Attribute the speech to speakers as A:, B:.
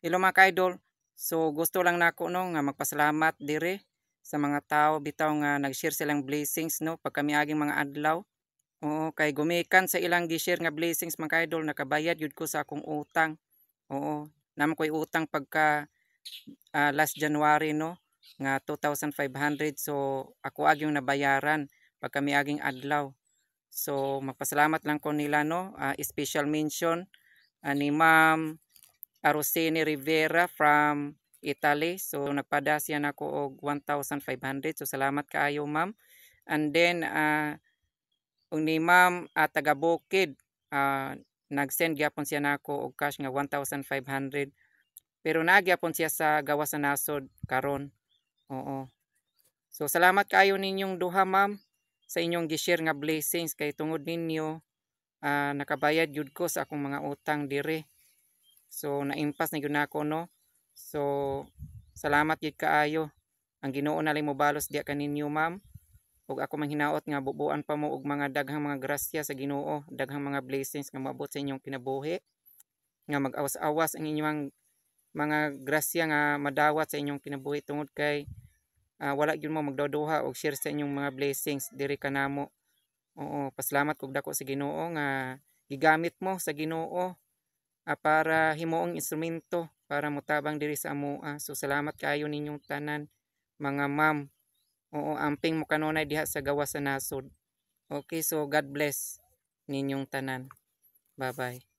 A: Hello, mga ka-idol. So gusto lang nako, no, nga magpasalamat dire sa mga tao bitaw nga nag-share silang blessings, no, pag kamiaging mga adlaw. Oo, kay gumikan sa ilang gi-share nga blessings, mga ka-idol, nakabayad gyud ko sa akong utang. Oo, naa man ko'y utang pagka last January, no, nga 2,500, so ako agyong nabayaran pagka miaging adlaw. So magpasalamat lang ko nila, no, special mention ni Ma'am Aroseni Rivera from Italy. So nagpada siya nako og 1,500. So salamat kaayo, ma'am. And then ug ni Ma'am taga Bukid, nag-send gyapon siya nako og cash nga 1,500. Pero naa gyapon siya sa gawas sa nasod karon. Oo. So salamat kaayo ninyong duha, ma'am, sa inyong gi-share nga blessings kay tungod ninyo nakabayad gyud ko sa akong mga utang dire. So naimpas na gyud nako, no. So salamat gyud kaayo. Ang Ginoo na lang mobalos diya kaninyo, ma'am. Ug ako manghinaot nga bubuan pa mo og mga daghang mga grasya sa Ginoo, daghang mga blessings nga moabot sa inyong kinabuhi, nga mag-awas-awas ang inyong mga grasya nga madawat sa inyong kinabuhi tungod kay wala gyud mo magduduha og share sa inyong mga blessings diri kanamo. Oo, pasalamat kog dako sa Ginoo nga gigamit mo sa Ginoo para himuong instrumento para motabang diri sa amoa. So salamat kaayo ninyong tanan, mga ma'am. Oo, amping mo kanunay diha sa gawas sa nasod. Okay, so God bless ninyong tanan. Bye-bye.